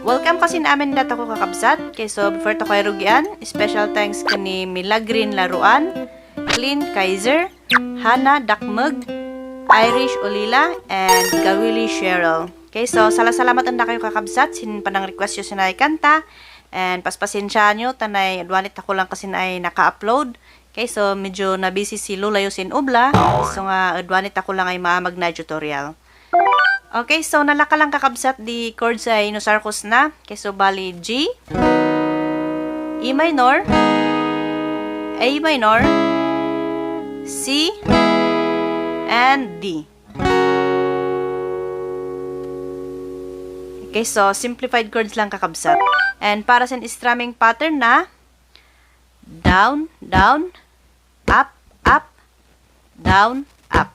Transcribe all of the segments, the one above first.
welcome kasi namin data ko kakabsat. Okay, so before to kayo rugian, special thanks kani Milagrin Laruan, Clint Kaiser, Hannah Dakmug, Irish Olila, and Gawili Cheryl. Okay, so salamat ang kayo kakabsat. Sin panang request yung sinay kanta. And paspasensya nyo, tanay adwanit ako lang kasi na ay naka-upload. Okay, so medyo na-busy si Lula Yusin Ubla. So nga adwanit ako lang ay maamag na tutorial. Okay, so nalaka lang kakabsat di chords ay inusarkos na. Okay, so bali G, E minor, A minor, C, and D. Okay, so simplified chords lang kakabsat. And para sa strumming pattern na down, down, up, up, down, up.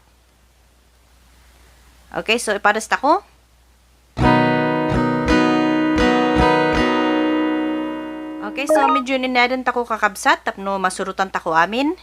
Okay, so ipadasta ko. Okay, so medyo ninadan tako kakabsat tapno masurutan tako amin.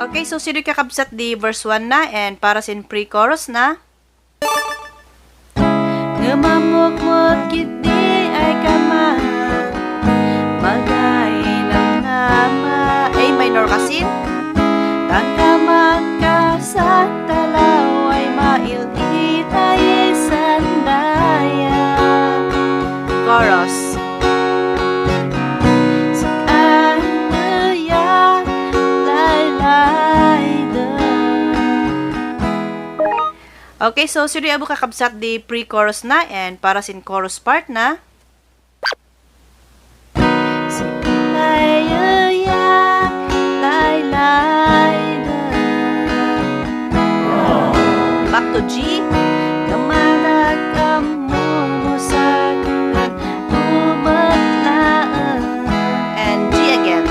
Okay, so sino kakabsat di verse 1 na and para sin pre-chorus na. Ngamamok-mot kiti ay kaman magay ng nama A minor kasin tangkaman ka sa talaw ay mailitay sandaya. Chorus. Okay, so suri abo kakabsat di pre-chorus na and para sin chorus part na. Back to G. And G again.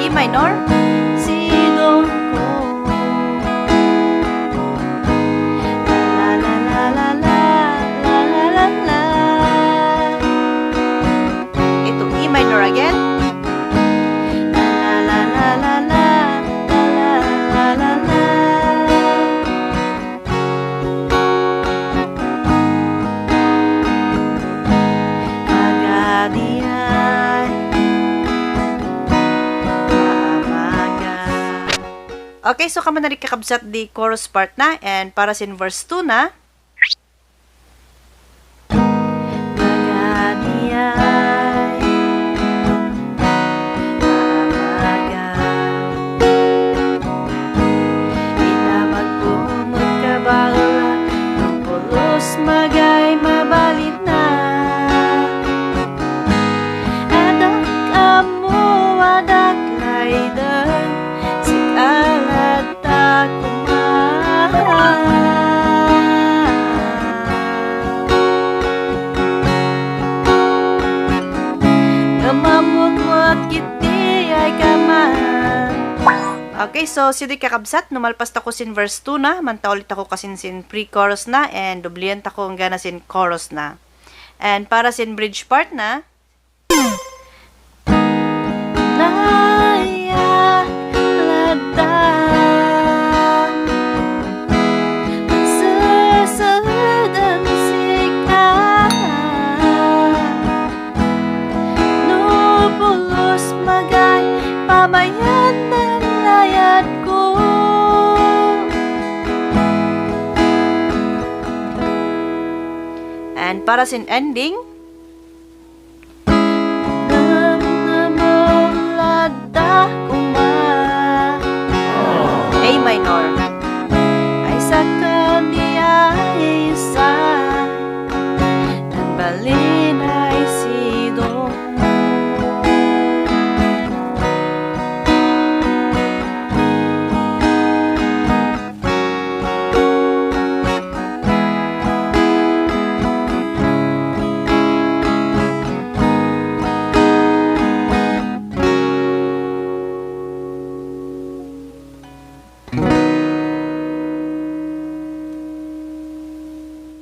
Minor, Sidung ko. La la la la la la la la la. Ito E minor again. La la la la la la la la la la. Okay, so kamo na rin kakabsat di chorus part na and para sin verse 2 na. Magay mabalit na adak amo adak laydan si alata kumahan namamut-mut kiti ay kaman. Okay, so sidi kakabsat, numalpas tako sin verse 2 na, manta ulit ako kasin sin pre-chorus na, and dublian tako ang gana sin chorus na. And para sin bridge part na, Naya lada Masasadan sika Nubulo Mamayan ng layad ko. And para sa ending, A minor. Ay sa kanya isa, ang balin ay sidong.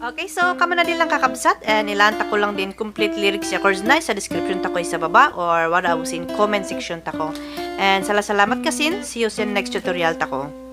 Okay, so kamo na din lang kakabsat, and ilanta ko lang din complete lyrics ya chords na sa description tako sa baba or wala usin comment section tako. And salamat kasin, see you sa next tutorial tako.